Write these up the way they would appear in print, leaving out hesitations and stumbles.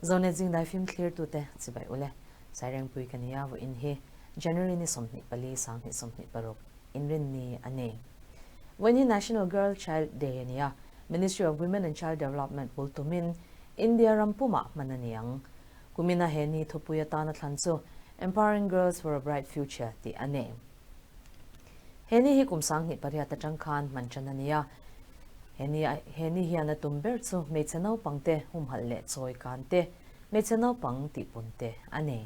Zonet zingdai fim thlirtute chibai ule. Sairengpui ka nia vawiin hi January ni 24 2026 inrinni a ni. Vawiin hi National Girl Child Day a ni a, Ministry of Women and Child Development bul tumin India ram pumah hman a ni ang. Kumina he ni thupui atana thlan chu Empowering Girls for a Bright Future tih a ni. He ni hi kum 2008 atang khan hman tan a ni a, he ni he ni hian a tum ber chu hmeichhe naupangte humhalh leh chawi kan te, hmeichhe naupang tihpun te a ni.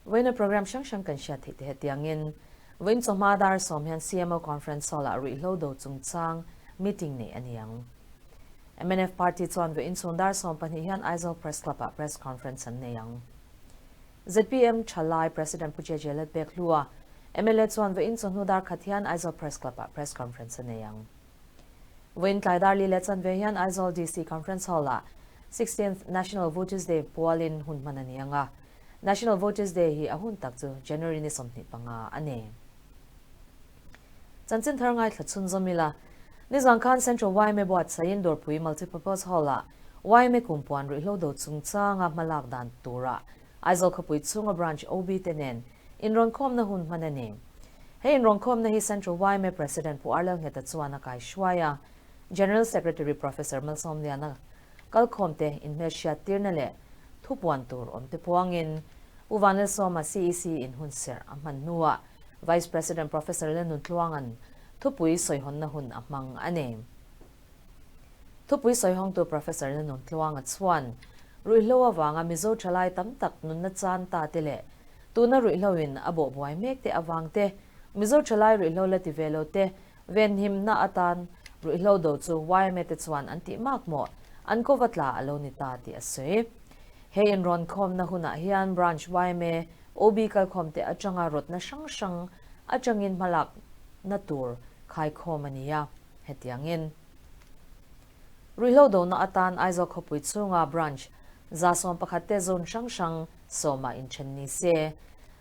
Vawiina program hrang hrang kan hriat theih te hetiangin vawiin chawhma dar sawm hian CMO Conference Hall ah ruihhlo do chungchang meeting neih a ni ang. Mnf Party chuan vawiin chhun dar 12 hian Aizawl Press Club ah Press Conference an nei ang. Zpm Thalai President Pu JJ Lalpek Hlua, mla chuan vawiin chawhnu dar khat hian Aizawl Press Club ah Press Conference a nei ang. Vawiin tlai dar li leh chanve hian Aizawl DC Conference Hall ah 16th National Voters Day pualin hun hman a ni ang a. National Voters Day hi a hun tak chu January ni 25 a ni. Chanchin thar ngaithla chhunzawm ila, nizan khan Central yma buatsaiin Dawrpui Multipurpose Hall-ah yma kumpuan ruihhlo do chungchanga hmalak dan tura Aizawl khawpui chhunga Branch OB te nen inrawnkhawmna hun hman a ni. He inrawnkhawmna hi Central yma President Pu Arlel Ngheta chuan a kaihruai a, General Secretary Professor Malsawmliana kalkhawmte inhmelhriat tirna leh thupuan tur awmte puangin Pu Vanlalsawma CEC in hunserh a hman hnuah Vice President Professor Lenun Tluanga'n thupui sawihawnna hun a hmang a ni. Thupui sawihawngtu Professor Lenun Tluanga chuan ruihhlo avanga Mizo thalai tam tak nunna chan ta te leh tuna ruihhloin a bawhbuai mek te avang te, Mizo thalai ruihhlo la ti ve lo te venhimna atan ruihhlo do chu yma te chuan an tih mak maw an kova tla a lo ni ta tih a sawi. He inrawnkhawmna hunah hian Branch yma OB kalkhawmte atanga rawtna hrang hrang atangin hmalakna tur khaikhawm a ni a, hetiangin ruihhlo dona atan Aizawl khawpui chhunga Branch 111 te zone hrang hrang sawmah inthen ni se.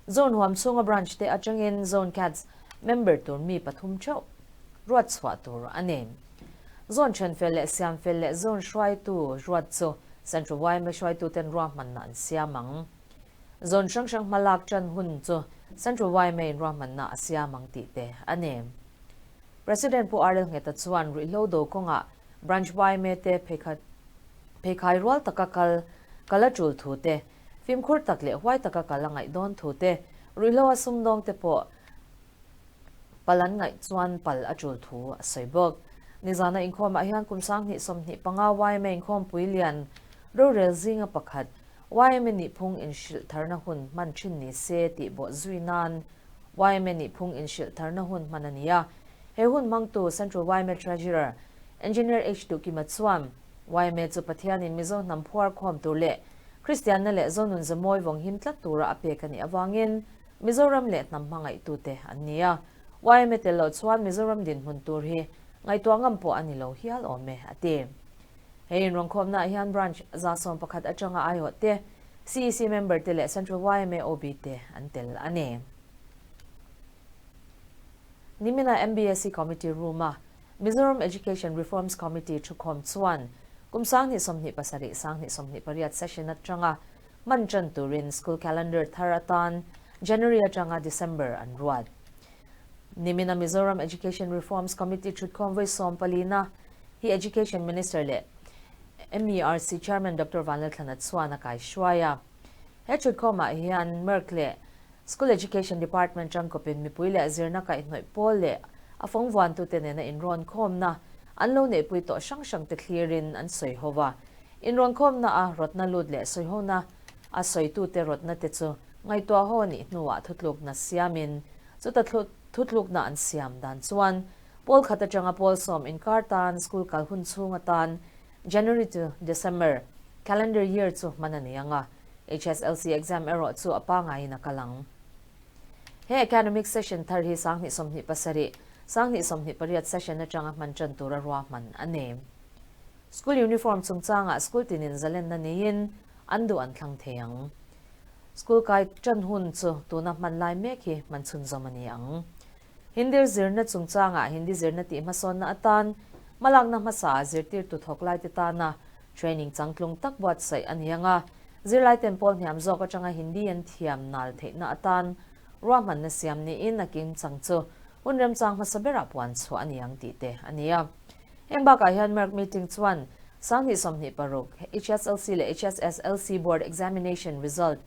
Zone huam chhunga Branch te atangin Zone Cats member tur mi pathum theuh ruat chhuah tur a ni. Zone then fel leh siam fel leh zone hruaitu ruat chu Central yma hruaituten ruahmanna an siam ang. Zone hrang hrang hmalak tan hun chu Central yma in ruahmanna a siam ang tih te a ni. President Pu Arlel Ngheta chuan ruihhlo do kawngah Branch yma te pheikhai rual taka kal kal a tul thu te, fimkhur tak leh huai taka kal a ngaih dawn thu te, ruihhlo a sumdawng te pawh pal an ngaih chuan pal a tul thu a sawi bawk. Nizana inkhawmah hian kum 2025 yma inkhawmpui lian rorel zinga pakhat yma nihphung inhrilh tharna hun hman thin ni se tih bawh zui nan yma nihphung inhrilh tharna hun hman a ni a. He hun hmangtu Central yma Treasurer Engineer H Duhkima chuan yma chu Pathianin Mizo hnam phuar khawm tur leh Kristianna leh Zonun zamawi vawng him tlat tura a pek a nih avangin Mizoram leh hnam hmangaihtute an ni a. Yma tel loh chuan Mizoram dinhmun tur hi ngaihtuah ngam pawh a ni lo hial awm e, a ti. He inrawnkhawmnaah hian Branch 111 atanga aiawh te, CEC member te leh Central yma OB te an tel a ni. Nimina MBSE Committee Room-a Mizoram Education Reforms Committee thukhawm chuan kum 2027, 2028 session atanga hman tan turin school calendar thar atan January atanga December an ruat. Nimina Mizoram Education Reforms Committee thutkhawm vawi 14 na hi Education Minister leh MERC Chairman Dr. Vanlalthlana chuan a kaihruai a. He thutkhawmah hian MERC leh School Education Department tangkawpin mipui leh zirna kaihhnawih pawl leh a fawngvuantute nena inrawnkhawmna an lo neihpui tawh hrang hrang te thlirin an sawi ho a. Inrawnkhawmna a rawtna lut leh sawihona a sawitute rawtna te chu ngaihtuah ho a nih hnuah thutlukna siamin chuta thutlukna an siam dan chuan pawl khat atanga pawl sawm inkar tan school kal hun chhung atan January to December calendar year chu hman a ni ang a, HSLC exam erawh chu a pangaiin a kal ang. He academic session thar hi 2027, 2028 session atanga hman tan tura ruahman a ni. School uniform chungchangah school tinin zalenna niin an duh an thlang thei ang. School kai tan hun chu tuna hman lai mek hi hman chhunzawm a ni ang. Hindi zirna chungchangah Hindi zirna tih hmasawnna atan hmalakna hmasa zirtirtu thawk laite tana training changtlung tak buatsaih a ni ang a, zirlaiten pawl hniam zawk atanga Hindi an thiam nal theihna atan ruahmanna siam niin a kimchang chu hun remchang hmasa berah puan chhuah a ni ang tih te a ni a. Heng bakah hian MERC meeting chuan 2026 HSLC leh HSSLC Board Examination result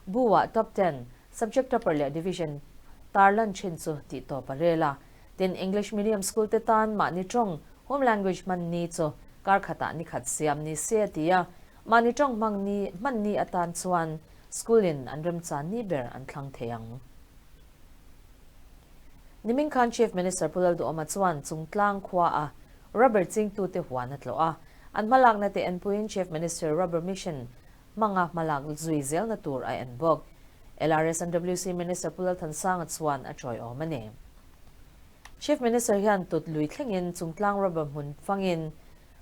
bu-ah top ten Subject topper leh division tarlan thin chu tih tawp a rel a. Tin, English medium school te tan mahni tawng, home language, hman ni chu kar khatah ni khat siam ni se a ti a. Mahni tawng hmang ni hman ni atan chuan school in an remchan ni ber an thlang thei ang. Nimin khan Chief Minister Pu Lalduhawma chuan Chungtlang khua a rubber chingtute huan a tlawh a. An hmalakna te enpuiin Chief Minister Rubber Mission hmanga hmalak zui zelna tur a en bawk. LRSMWC Minister Pu Lalthansanga chuan a tawiawm a ni. Chief Minister hian tut lui thlengin Chungtlang rubber hmun fangin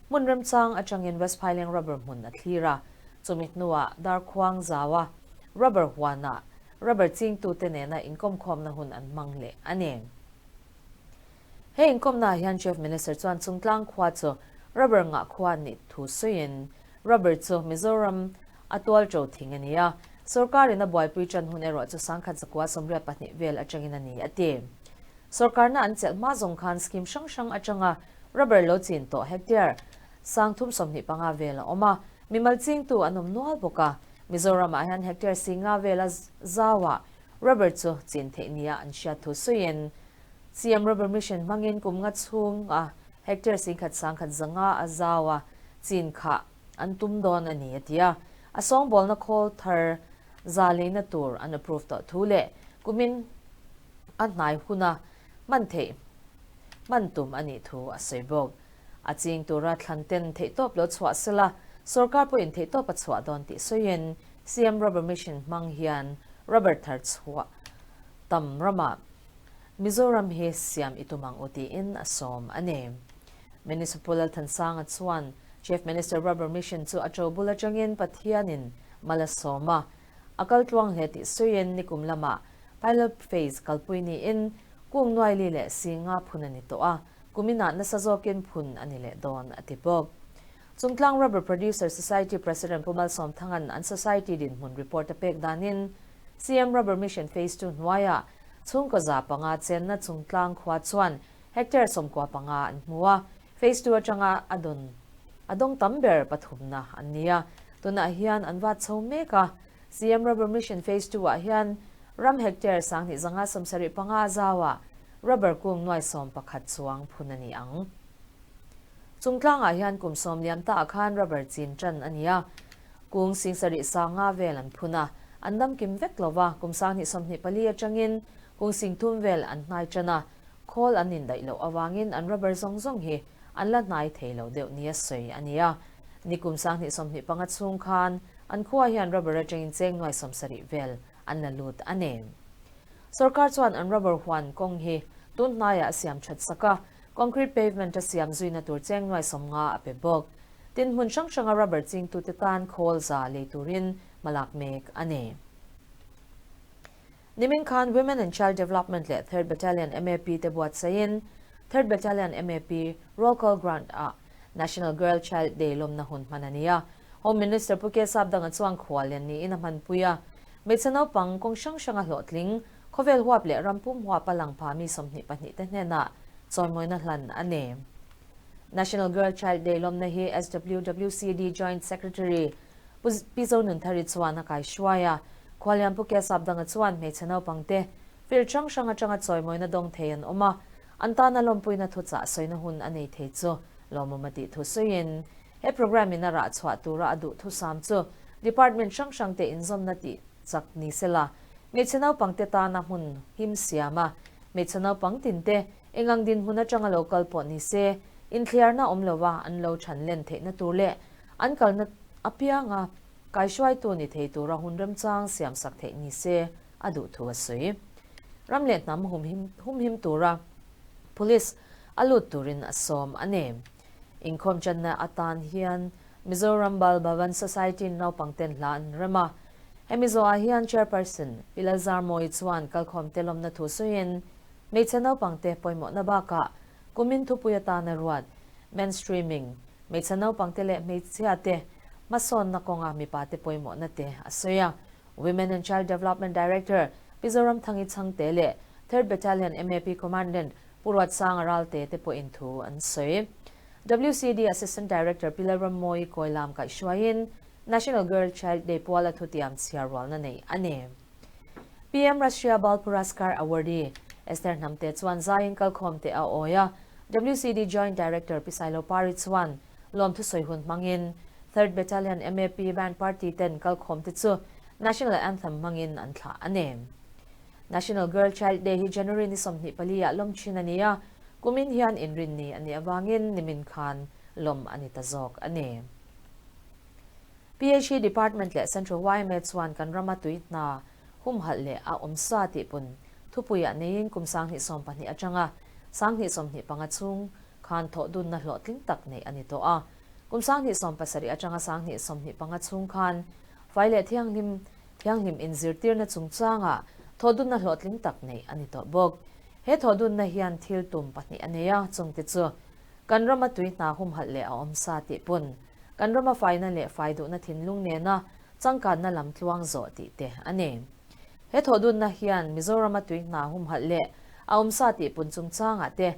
hmun remchang atangin West Phaileng rubber hmun a thlir a, chumi hnuah Darkhuang zaua rubber huanah rubber chingtute nena inkawmkhawmna hun an hmang leh a ni. He inkawmnaah hian Chief Minister chuan Chungtlang khua chu rubber ngah khua nih thu sawiin Rubber chu Mizoram a tual ṭo thing a ni a, sorkarin a buaipui ṭan hun erawh chu 1982 vel aṭangin a ni, a ti. Sorkarna an chelh hma zawng khan scheme hrang hrang aṭanga rubber lo chin tawh hectare 325 vel a awm a, mimal chingtu an awm nual bawk a. Mizoramah hian hectare 50 vela zauah rubber chu chin theih nia an hriat thu sawiin CM Rubber Mission hmangin kum nga chhunga Hectare 11,500 a zau a, chin kha an tum dawn a ni, a ti a. A sawngbawlna khawl thar za leina tur an approve tawh thu leh kumin a hnai huna hman theih hman tum a nih thu a sawi bawk. A ching tura thlan ten theihtawp lo chhuah sela, sorkar pawhin theihtawp a chhuah dawn tih sawiin CM Rubber Mission hmang hian rubber thar chhuah tam ramah Mizoram hi siam i tum ang u tiin a sawm a ni. Minister Pu Lalthansanga chuan Chief Minister Rubber Mission chu a to bul atangin Pathianin mal a sawm a, a kal tluang hle tih sawiin nikum lamah pilot phase kalpui niin kung nuaili leh singa phun a ni tawh a, kuminah nasa zawkin phun a ni leh dawn a ti bawk. Chungtlang Rubber Producer Society President Pu Malsawmthanga'n an society dinhmun report a pek danin CM Rubber Mission Phase Two hnuaiah chhungkaw 500 chenna Chungtlang khua chuan hectare 95 an hmu a, Phase Two atanga a dawn a dawng tam ber pathumna an ni a, tunah hian an vat chho mek a. CM Rubber Mission Phase Two ah hian ram hectare 2575 zauah rubber kung nuai 11 chuang phun a ni ang. Chungtlangah hian kum sawm liam taah khan rubber chin tan a ni a, kung 7500 vel an phun a, an damkim vek lo va, kum 2024 atangin kung 3000 vel an hnai tan a, khawl an indaih loh avangin an rubber zawng zawng hi an la hnai thei lo deuh nia sawi a ni a. Nikum 2025 chhung khan an khua hian rubber atangin cheng nuai 70 vel an la lut a ni. Sorkar chuan an rubber huan kawng hi tun hnaiah a siam that sak a, Concrete pavement a siam zuina tur cheng nuai 50 a pe bawk. Tin, hmun hrang hranga rubber chingtute tan khawl za lei turin hmalak mek a ni. Nimin khan Women and Child Development leh Third Battalion MAP te buatsaihin Third Battalion MAP Roll Call Ground ah National Girl Child Day lawmna hun hman a ni a. Home Minister Pu K Sapdanga chuan khual lian niin a hmanpui a. Hmeichhe naupang kawng hrang hranga hlawhtling, Khawvel huap leh ram pum huapa lang pha mi 22 te hnenah chawimawina hlan a ni. National Girl Child Day lawmna hi SWWCD Joint Secretary Pu Pi Zonunthari chuan a kaihruai a. Khualian Pu Kesapdanga chuan hmeichhe naupangte field hrang hrang atanga chawimawina dawng thei an awm a, an tana lawmpuina thuchah sawina hun a nei thei chu lawmawm a tih thu sawiin he programme in a rah chhuah tura a duh thusam chu department hrang hrang te inzawmna tih chak ni sela Hmeichhe naupangte tana hmun him siam a, hmeichhe naupang tinte engang dinhmun atanga lo kal pawh ni se, inthliarna awm lova an lo chhan len theihna tur leh an kalna apianga kaihruaitu ni thei tura hun remchang siamsak theih ni se a duh thu a sawi. Ram leh hnam humhim tura Police a lut turin a sawm a ni. Inkhawm channa atan hian Mizoram Bal Bhavan Society naupangten hla an rem a. Hemi zawhah hian Chairperson Pi Lalzarmawii chuan kalkhawmte lawmna thu sawiin hmeichhe naupangte pawimawhna bakah kumin thupui atana ruat mainstreaming, hmeichhe naupangte leh hmeichhiate hmasawnna kawnga mipate pawimawhna te a sawi a. Women and Child Development Director Pi Zoramthangi Chhangte leh Third Battalion MAP Commandant Pu Ruatsanga Ralte te pawhin thu an sawi. WCD Assistant Director Pi Lalrammawii Kawilam kaihhruaiin National Girl Child Day puala thutiam chhiar rualna nei a ni. PM Rashtriya Bal Puraskar Awardee Esther Hnamte chuan zaiin kalkhawm te a awi a, WCD Joint Director Pi Sailo Pari chuan lawmthu sawi hun hmangin Third Battalion MAP Band Party ten kalkhawm te chu National Anthem hmangin an thlah a ni. National Girl Child Day hi January ni 24 ah lawm thin a ni a, kumin hian inrinni a nih avangin nimin khan lawm a ni ta zawk a ni. PHE Department leh Central yma chuan kan rama tui hna humhalh leh a awm sa tih pun thupuiah neiin kum 2020 atanga 2025 chhung khan thawh dunna hlawhtling tak neih a ni tawh a. Kum 2017 atanga 2025 chhung khan fai leh thianghlim thianghlim inzirtirna chungchangah thawh dunna hlawhtling tak neih a ni tawh bawk. He thawh dunna hian thil tum pahnih a nei a, chungte chu kan rama tui hna humhalh leh a awm sa tih pun, kan rama faina leh fai duhna thinlung nena changkanna lam tluang zawh tih te a ni. He thawh dunna hian Mizorama tui hna humhalh leh a awm sa tih pun chungchangah te,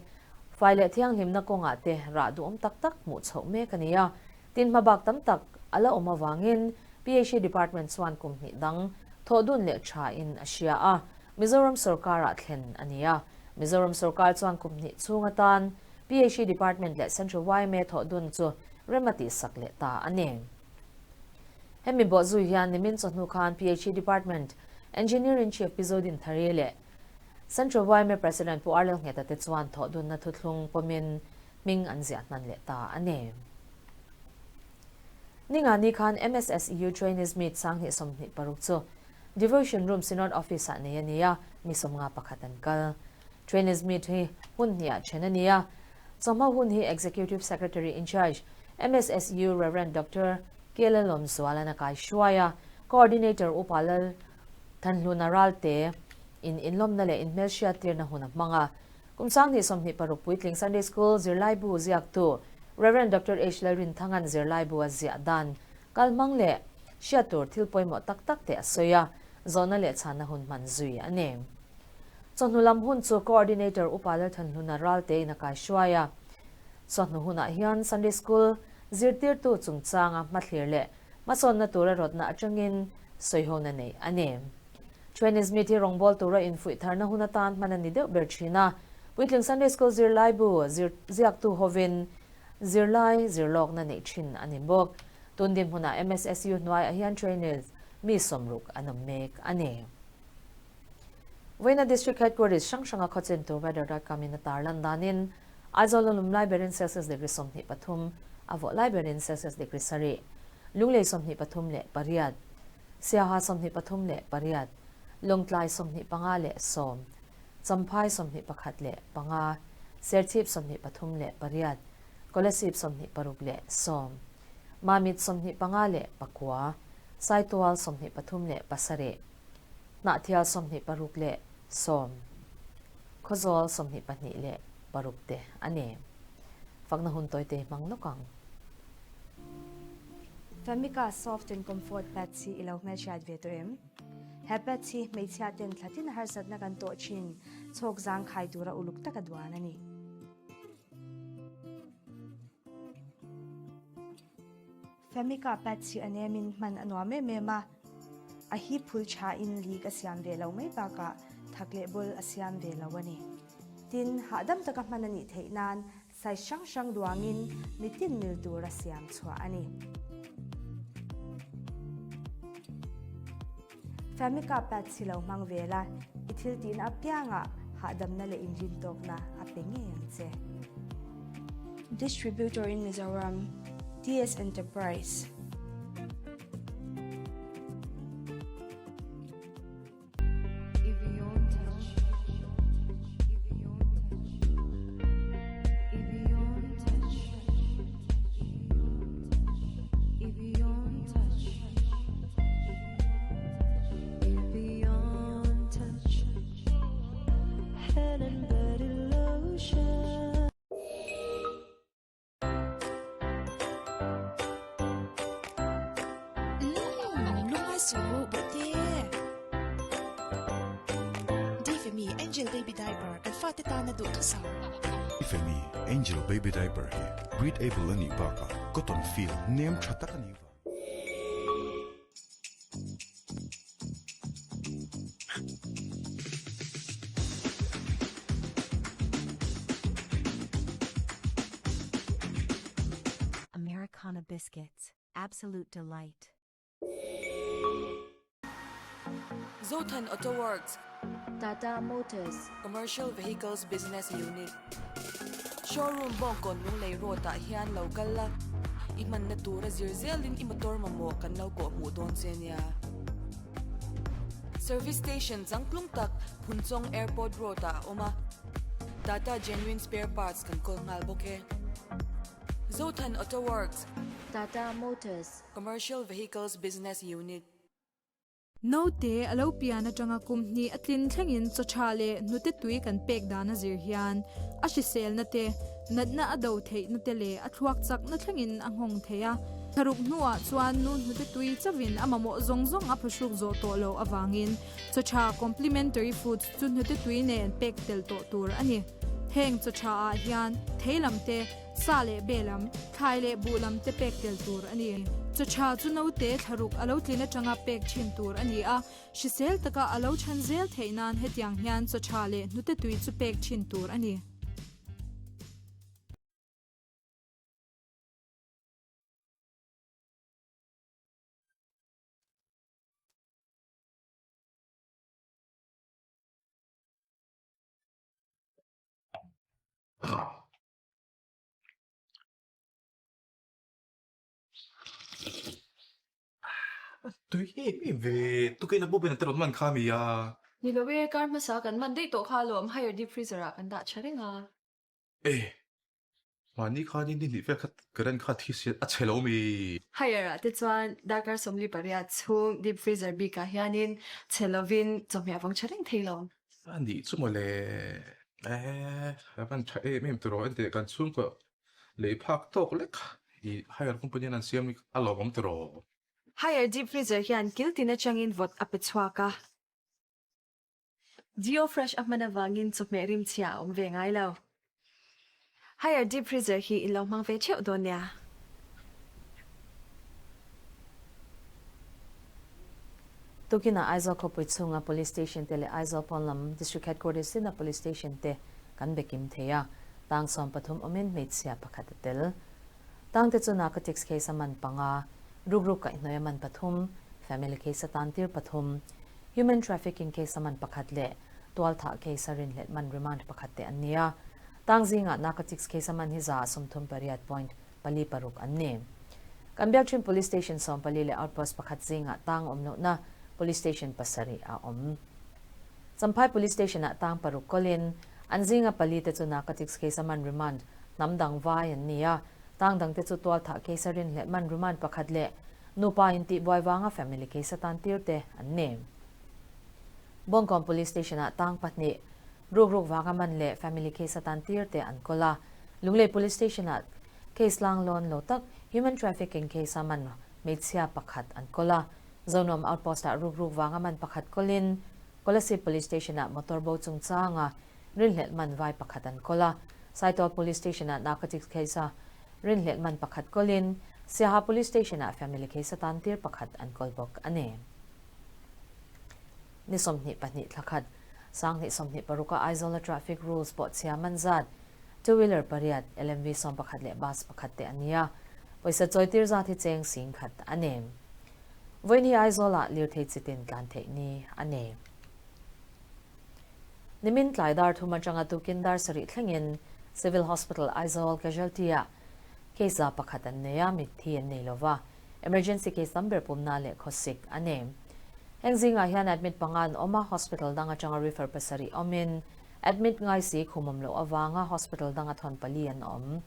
fai leh thianghlimna kawngah te rah duhawm tak tak hmuh chhoh mek a ni a. Tin hmabak tam tak a la awm avangin PHE Department chuan kum hnih dang thawh dun leh tha in a hria a, Mizoram sorkarah thlen a ni a. Mizoram sorkar chuan kum hnih chhung atan PHE Department leh Central yma thawh dun chu rem a tihsak leh ta a ni. Hemi bawhzui hian nimin chawhnu khan PHE Department Engineer-in-Chief Pi Zodin Thari leh Central yma President Pu Arlel Ngheta te chuan thawh dunna thuthlung pawmin hming an ziah hnan leh ta a ni. Ningani khan MSSU Trainees Meet 2026 chu Devotion Room Synod Office ah nei a ni a, mi 51 an kal. Trainees Meet hi hun hnih ah then a ni a, chawhma hun hi Executive Secretary in Charge MSSU Rev. Doctor K Lalawmzualan a kai hruai a, Coordinator Upa Lal Thanhluna Ralte in inlawmna leh inhmelhriattirna hun a hmang a. Kum 2026 puitling Sunday School zirlaibu ziaktu Rev. Doctor H Lalrinthanga'n zirlaibu a ziah dan kalhmang leh hriat tur thil pawimawh tak tak te a sawi a, zawhna leh chhanna hun hman zui a ni. Chawhnu lam hun chu Coordinator Upa Lalthanhluna Raltein a kai hruai a. Chawhnu hunah hian Sunday School zirtirtu chungchanga hmathlir leh hmasawnna tura rawtna atangin sawihona neih a ni. Chinese mi thi rawngbâwl tura infuih tharna hun atan hman a ni deuh ber thin a. Puitling Sunday School zirlaibu zir ziaktu hovin zirlai zirlawkna neih thin a ni bawk. Tun dinhmunah MSSU hnuaiah hian trainees mi 60 an awm mek a ni. Vawiina District Headquarters hrang hranga khawchin tur weather dot com in a tarlan danin Aizawl a lum lai berin Celsius degree 23, a vawh lai berin Celsius degree 7, Lunglei 28, Siaha 28, Lawngtlai 25 10, Champhai 21 5, Serchhip 28, Kolasib 26 10, Mamit 25 4, Saitual 27, Hnahthial 26 10, Khawzawl 26 te a ni. Fakna hun tawite hmang nawk ang. Famika Soft and Comfort Pads hi i lo hmelhriat ve tawh em? He pads hi hmeichhia ten thlatin harsatna kan tawh thin chhawk zangkhai tura uluk taka duan a ni. Famika pads hi a nemin hman a nuam em em a, a hip phul thain leak a siam ve lo mai bakah thak leh bul a siam ve lo a ni. Tin, hahdam taka hman a nih theih nan Size hrang hrang duangin mitin mil tura siam chhuah a ni. Famika pads hi lo hmang ve la, i thil tihna apiangah hahdamna leh inrintawkna a pe ngei ang che. Distributor in Mizoram, TS Enterprise. suh bawihte. Difemi Angel Baby Diaper kan fate tana duhthusam. Difemi Angel Baby Diaper hi breathable a nih bakah cotton feel nem tha tak a nih vang. Americana Biscuits, absolute delight. Zothan Auto Works. Tata Motors. Commercial Vehicles Business Unit. Showroom Bawngkawn Lunglei Road ah hian lo kal la, i hmanna tura zir zelin i motor mamawh kan lo kawh hmuh dawn che nia. Service Station changtlung tak Phunchawng Airport Road ah a awm a, Tata Genuine Spare Parts kan kawl nghal bawk e. Zothan Auto Works. Tata Motors. Commercial Vehicles Business Unit. Naute a lo pian atanga kum hnih a tlin thlengin chaw tha leh hnute tui kan pek dan a zir hian a hriselna te, natna a do theihna te leh a thluak chakna thlengin a nghawng thei a. Tharuk hnuah chuan nu hnute tui chauhin a mamawh zawng zawng a phuhruk zawh tawh loh avangin chaw tha complementary foods chu hnute tui nen pek tel tawh tur a ni. Heng chaw tha ah hian thei lam te, Sa leh be lam, thlai leh buh lam te pek tel tur a ni. Chaw tha chu naute thlaruk a lo tlin atanga pek thin tur a ni a, hrisel taka a lo chhan zel theih nan hetiang hian chaw tha leh hnute tui chu pek thin tur a ni. Tui em em ve, tukin a bawp in a te rawn man kha mi a. Ni lo e, kar hmasa kan man daih tawh kha alawm, higher deep freezer ah kan dah tha reng a. E, mahni khanin ni hnih vel kha current kha thi si a chhe lo mi. Higher ah te chuan darkar 48 chhung deep freezer bik ah hianin chhe lovin chawhmeh a vawng tha reng thei lo. A nih chu mawle. Eh, a van tha em em tiraw enteh kan chhungkaw lei phak tawk lek i hire company an siam hi a lawmawm tiraw. Hire deep freezer hian kil tin atangin vawt a pe chhuak a. Geo fresh a hman avangin chawhmeh rimchhia a awm ve ngai lo. Hire deep freezer hi in lo hmang ve theuh dawn nia. Tukinah Aizawl khawpui chhunga Police Station te leh Aizawl pawn lam District Headquarters tina Police Station te kan be kim thei a, tang 13 awmin hmeichhia pakhat a tel. Tang te chu Narcotics case a man panga, rukruk kaihhnawih a man pathum, Family case a tan tir pathum, Human Trafficking case a man pakhat leh Tualthah case a rinhlelh man remand pakhat te an ni a. Tang zingah Narcotics case a man hi 38.46 an ni. Kan Biakṭhin Police Station 14 leh Outpost pakhat zingah tang awm lohna Police Station pasarih a awm. Champhai Police Station-ah tang paruk kawlin an zinga pali te chu Narcotics case a man remand hnam dang vai an ni a, tang dang te chu tualthah case a rinhlelh man remand pakhat leh nupa intihbuai vanga family case a tan tir te an ni. Bawngkawn Police Station-ah tang pahnih, rukruk vanga man leh family case atan tir te an kawl a. Lunglei Police Station-ah case lang lawn lo tak human trafficking case-a man hmeichhia pakhat an kawl a. Zonuam Outpost-ah rukruk vanga man pakhat kawlin Kolasib Police Station-ah motor bo chungchanga rinhlelh man vai pakhat an kawl a. Saitual Police Station-ah narcotics case-a rinhlelh man pakhat kawlin Siaha Police Station-ah family case atan tir pakhat an kawl bawk a ni. Ni 22 thla khat, 2026 a Aizawl-a traffic rules pawh chhia man zat, two wheeler pariat, LMV 11 leh bus pakhat te an ni a, pawisa chawitir zat hi cheng sing khat a ni. Vawiin hi Aizawl-ah lirthei chitin tlan theih ni a ni. Nimin tlai dar thum atanga tukin dar sarih thlengin Civil Hospital Aizawl Casualty-ah case za pakhat an nei a, mitthi an nei lova. Emergency case tam ber pumna leh khawsik a ni. Heng zingah hian admit panga an awm a, hospital dang atanga refer pasarih awmin admit ngai si khum awm loh avanga hospital danga thawn pali an awm.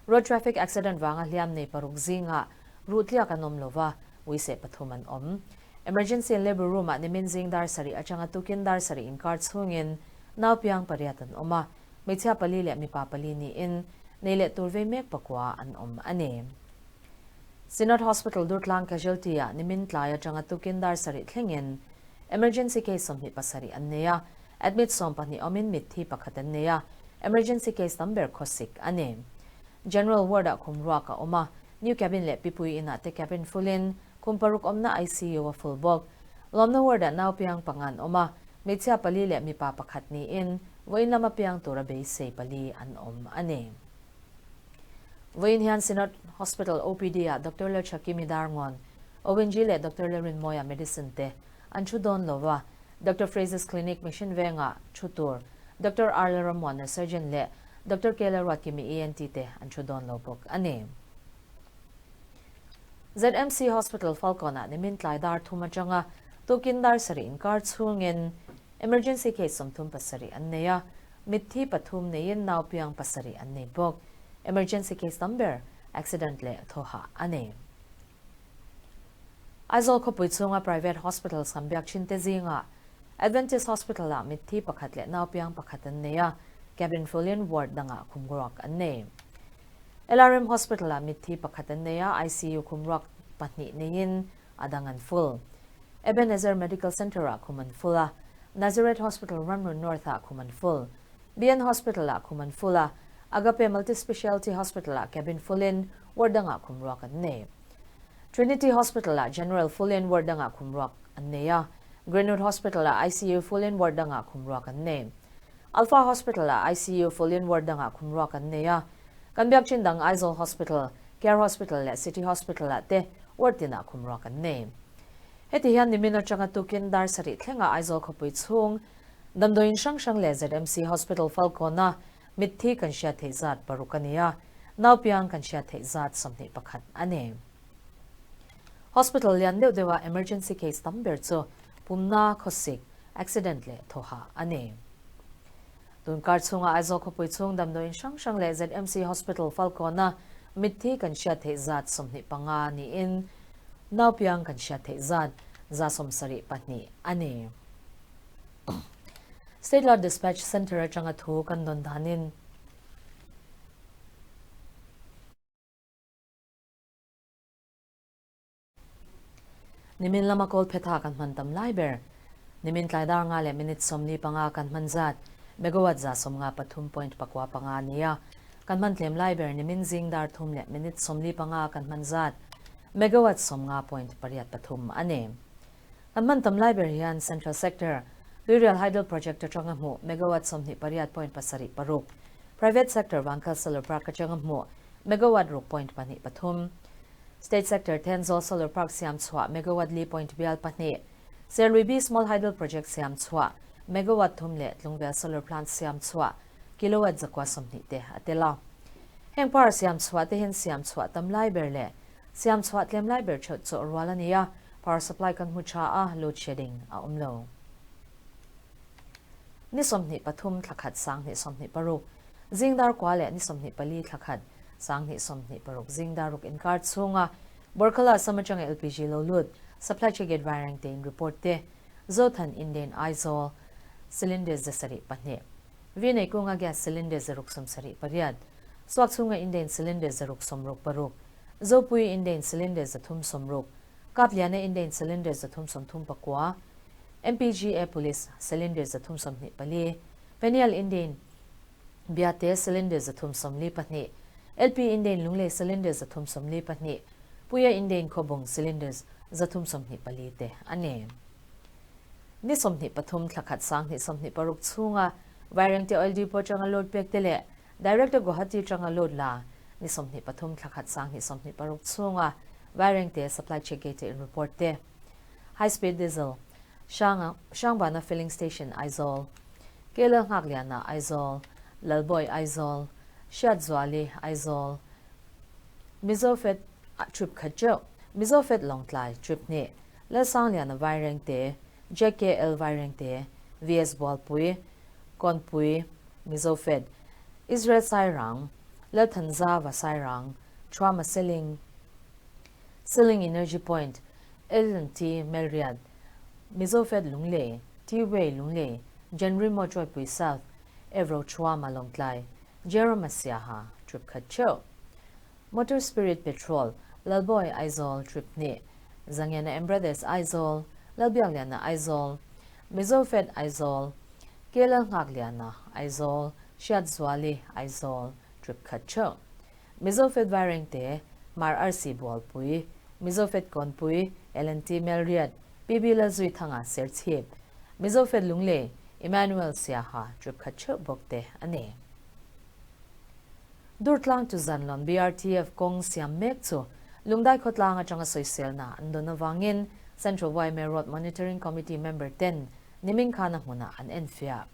Road traffic accident vanga hliam nei paruk zingah ruhtliak an awm lova, uiseh pathum an awm. Emergency and labour room ah nimin zing dar sarih atanga tukin dar sarih inkar chhungin nau piang pariat an awm a, hmeichhia pali leh mipa pali niin nei leh tur vei mek pakua an awm a ni. Synod Hospital Durtlang Casualty-ah nimin tlai atanga tukin dar sarih thlengin emergency case 27 an nei a, admit 12 awmin mitthi pakhat an nei a, emergency case tam ber khawsik a ni. General ward-ah khum ruak a awm a, new cabin leh pipui inah te cabin full-in khum paruk awmna ICU a full bawk. Lawmna ward-ah nau piang panga an awm a, hmeichhia pali leh mipa pakhat niin vawiin lama piang tura beisei pali an awm a ni. Vawiin hian Synod Hospital OPD-ah Doctor Lalchakimi Darngawn, ONG leh Doctor Lalrinmawia Medicine te an thu dawn lo va, Doctor Fraser's Clinic Mission Vengah thu tur Doctor R Lalrammuana Surgeon leh Doctor K Lalruatkimi ENT te an thu dawn lo bawk a ni. ZMC Hospital Falkawn-ah nimin tlai dar thum atanga tukin dar sarih inkar chhungin Emergency case 37 an nei a, mitthi pathum neiin nau piang pasarih an nei bawk. Emergency case tam ber accident leh thawhah a nei. Aizawl khawpui chhunga private hospitals kan biak thin te zingah Adventist Hospital-ah mitthi pakhat leh nau piang pakhat an nei a, cabin full-in ward dangah khum ruak an nei. LRM Hospital-ah mitthi pakhat an nei a, ICU khum ruak pahnih neiin a dang an full. Ebenezer Medical Centre-ah khum an full a, Nazareth Hospital Ramrun North-ah khum an full. BN Hospital-ah khum an full a, Agape Multi-Specialty Hospital-ah cabin full-in ward dangah khum ruak an nei. Trinity Hospital-ah general full-in ward dangah khum ruak an nei a, Greenwood Hospital-ah ICU full-in ward dangah khum ruak an nei. Alpha Hospital-ah ICU full-in ward dangah khum ruak an nei a, kan biak chin dang Aizawl Hospital, Care Hospital leh City Hospital-ah te ward tinah khum ruak an nei. Heti hian nimin atanga tukin dar sarih thlengah Aizawl khawpui chhung damdawiin hrang hrang leh ZMC Hospital Falkawna mitthi kan hriat theih zat paruk a ni a, naupiang kan hriat theih zat 21 a ni. Hospital lian deuh deuha emergency case tam ber chu pumna, khawsik, accident leh thawhah a ni. Tunkar chhunga Aizawl khawpui chhung damdawiin hrang hrang leh ZMC Hospital Falkawna mitthi kan hriat theih zat 25 niin naupiang kan hriat theih zat 72 a ni. State Law Dispatch Centre atanga thu kan dawn danin. Nimin lama kawl phetha kan hman tam lai ber. Nimin tlai dar nga leh minute 45 kan hman zat megawatt 153.95 a ni a. Kan hman tlem lai ber nimin zing dar thum leh minute 45 kan hman zat megawatt 50.83 a ni. Kan hman tam lai ber hian Central Sector, Tuirial Hydel Project atanga hmuh megawatt 28.76, Private Sector Vangkal Solar Park atanga hmuh megawatt 6.23, State Sector Thenzawl Solar Park siam chhuah megawatt li point bial pahnih, Serlui Small Hydel Project siam chhuah megawatt thum leh Tlungvel Solar Plant siam chhuah kilowatt 120 te a tel a. Heng power siam chhuah te hian siam chhuah tam lai ber leh siam chhuah tlem lai ber theuh chawh rual a ni a, power supply kan hmu tha a, load shedding a awm lo. Ni 23 thla khat 2026, zing dar kua leh ni 24 thla khat 2026 zing dar ruk inkar chhunga Borkhala Assam atanga LPG lo lut supply check gate vaireng te in report te Zothan Indian Aizawl cylinder 72 Vinay kunga gas cylinder 678 Suak chhunga Indian cylinder 666 Zopui Indian cylinder 360 Kapliana Indian cylinder 339 MPGA Police cylinder 324 Peniel Indian Biate cylinder 342 LP Indian Lunglei cylinder 342 Puia Indian Khawbung cylinders 324 te a ni. Ni 23 thla khat 2026 chhunga Vairengte Oil Depot atanga load pek te leh Director Guwahati atanga load la ni 23 thla khat 2026 chhunga Vairengte supply check gate in report te High Speed Diesel Hranga Hrangbana Filling Station Aizawl Kela Nghakliana Aizawl Lalbawi Aizawl Hriatzuali Aizawl Mizofed trip khat teuh Mizofed Lawngtlai trip hnih Lalsangliana Vairengte JKL Vairengte VS Bualpui Kawnpui Mizofed Israel Sairang Lalthanzava Sairang Thuama Seling Seling Energy Point L&T Melriat Mizofed Lunglei T-Way Lunglei Jenrimo Joypui South Evro Thuama Lawngtlai Jerome Siaha trip khat theuh Motor Spirit Petrol Lalbawi Aizawl trip hnih, Zangiana M Brothers Aizawl, Lalbiakliana Aizawl, Mizofed Aizawl, Kelal Nghakliana Aizawl, Hriatzuali Aizawl trip khat theuh. Mizofed Vairengte, Hmar Arsi Bualpui, Mizofed Kawnpui, LNT Melriat, PB Lalzuithanga Serchhip, Mizofed Lunglei, Emmanuel Siaha trip khat theuh bawk te a ni. Durtlang chu Zanlawn BRTF kawng siam mek chu Lungdai khawtlang atanga sawiselna an dawn avangin Central yma Road Monitoring Committee member ten nimin khan a hmunah an enfiah.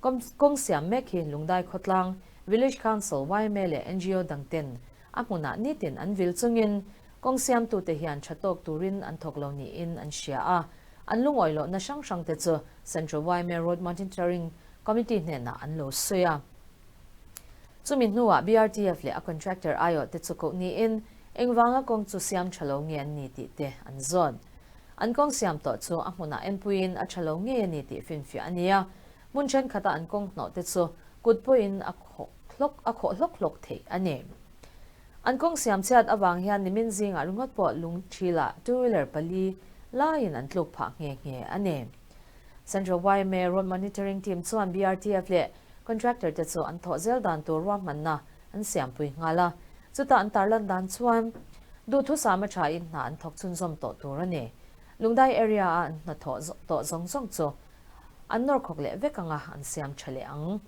Kawng siam mek hi Lungdai khawtlang, Village Council, yma leh ngo dang ten a hmunah nitin an vil chungin kawng siamtute hian tha tawk turin an thawk lo niin an hria a, an lungawi lohna hrang hrangte chu Central yma Road Monitoring Committee hnenah an lo sawi a. Chumi hnuah BRTF leh a contractor aiawh te chu koh niin engvanga kawng chu siam tha lo nge an ni tih te an zawt. An kawng siam tawh chu a hmunah enpuiin a tha lo ngei a ni tih finfiah a ni a, hmun thenkhatah an kawng hnawh te chu kut pawhin a khawh hlawk a khawh hlawk hlawk theih a ni. An kawng siam chhiat avang hian nimin zingah ringawt pawh lungthilah two wheeler pali laiin an tluk phah nghe nghe a ni. Central yma Road Monitoring Team chuan BRTF leh Contractor te chu an thawh zel dan tur ruahmanna an siampui nghal a, chutah an tarlan dan chuan duhthusam a thain hna an thawk chhunzawm tawh tur a ni. Lungdai area a an hnathawh tawh zawng zawng chu an nawr khawk leh vek anga an siam tha leh ang.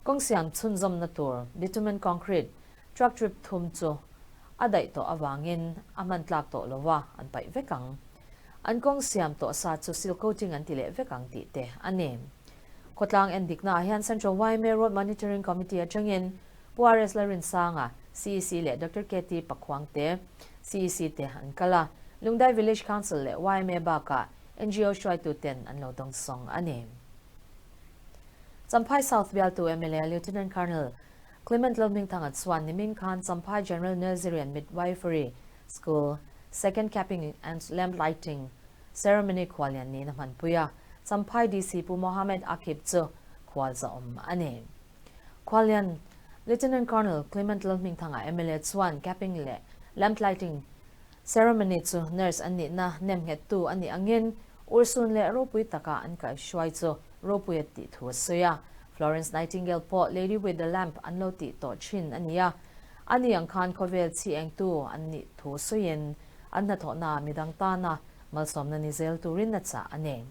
Kawng siam chhunzawmna tur bitumen concrete truck trip thum chu a daih tawh avangin a hman tlak tawh lo a, an paih vek ang. An kawng siam tawh sa chu seal coating an ti leh vek ang tih te a ni. Khawtlang en diknaah hian Central yma Road Monitoring Committee atangin Pu RS Lalrinsanga, CEC leh Doctor KT Pakhuangte, CEC te an kal a, Lungdai Village Council leh yma bakah ngo hruaituten an lo dawngsawng a ni. Champhai South bialtu mla Lieutenant Colonel Clement Lalhmingthanga chuan nimin khan Champhai General Nursery and Midwifery School Second Capping and Lamp Lighting Ceremony khuallian niin a hmanpui a, Champhai DC Pu Mohammed Akib chu khual zahawm a ni. Khuallian Lieutenant Colonel Clement Lalhmingthanga mla chuan capping leh lamp lighting ceremony chu nurse an nihna nemnghettu a nih angin urhsun leh ropui taka an kaihhruai chu ropui a tih thu a sawi a. Florence Nightingale pawh Lady with the Lamp an lo tih tawh thin a ni a, ani ang khan khawvel chhi engtu an nih thu sawiin An hnathawhna midang tana malsawmna ni zel turin a chah a ni.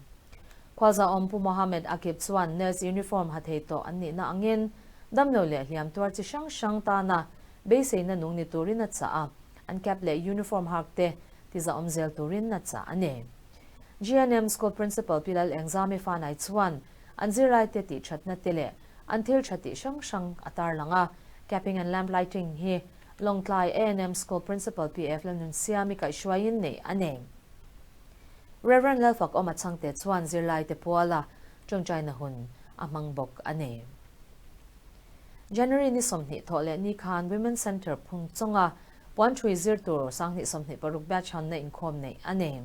Khualzahawm Pu Mohammed Akib chuan nurse uniform ha thei tawh an nihna angin damlo leh hliam tuar chi hrang hrang tana beiseina nung ni turin a chah a, an cap leh uniform hark te tizahawm zel turin a chah a ni. GNM School Principal Pi Lal Engzami Fanai chuan an zirlaite tihthatna te leh an thil tha tih hrang hrang a tarlang a, capping and lamp lighting hi Lawngtlai ANM School Principal PF Lalnunsiami kaihhruaiin neih a nei. Rev. Lalfakawma chhangte chuan zirlaite puala tawngtaina hun a hmang bawk a ni. January ni 20 thawh leh ni khan Women's Centre phung chawnga puanthui zir tur 2026 batch hanna inkhawm neih a ni.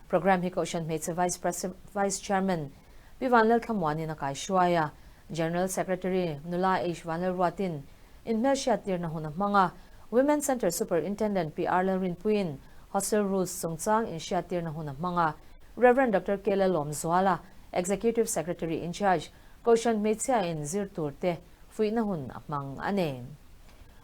Programme hi Kohhran Hmeichhe Vice Vice Chairman Pi Vanlalthlamuanin a kaihruai a, General Secretary Nula H Vanlalruatin Inhmelhriattirna hun a hmang a, Women's Centre Superintendent Pi R Lalrinpuiin Hostel Rules chungchang inhriattirna hun a hmang a, Rev. Doctor K Lalawmzuala, Executive Secretary in Charge, Kohhran Hmeichhia-in zir turte fuihna hun a hmang a ni.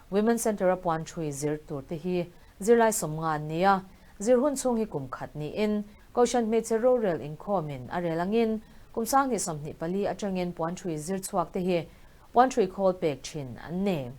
Women's Centre-a puan thui zir turte hi zirlai 50 an ni a, zir hun chhung hi kum khat niin Kohhran Hmeichhe rorel inkhawmin a rel angin kum 2024 atangin puan thui zir chhuakte hi Puanṭhui khawl pek ṭhin an ni.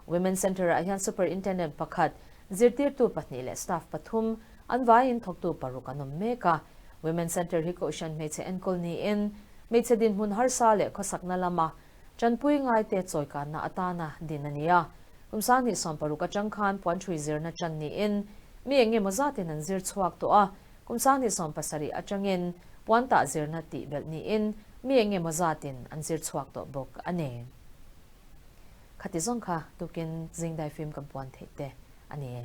Women's Centre ah hian Superintendent pakhat, zirtirtu pahnih leh staff pathum, an vaiin thawktu paruk an awm mek a. Women's Centre hi Kohhran hmeichhe enkawl niin, hmeichhe dinhmun harsa leh khawsakna lama ṭanpui ngaite chawikanna atana din a ni a. Kum 2016 aṭang khan puanṭhui zirna ṭan niin, mi eng emaw zatin an zir chhuak tawh a. Kum 2017 aṭangin puantah zirna tih belh niin mi eng emaw zatin an zir chhuak tawh bawk a ni. Khati zawng kha tukin zingdai film kan puan theih te a ni e.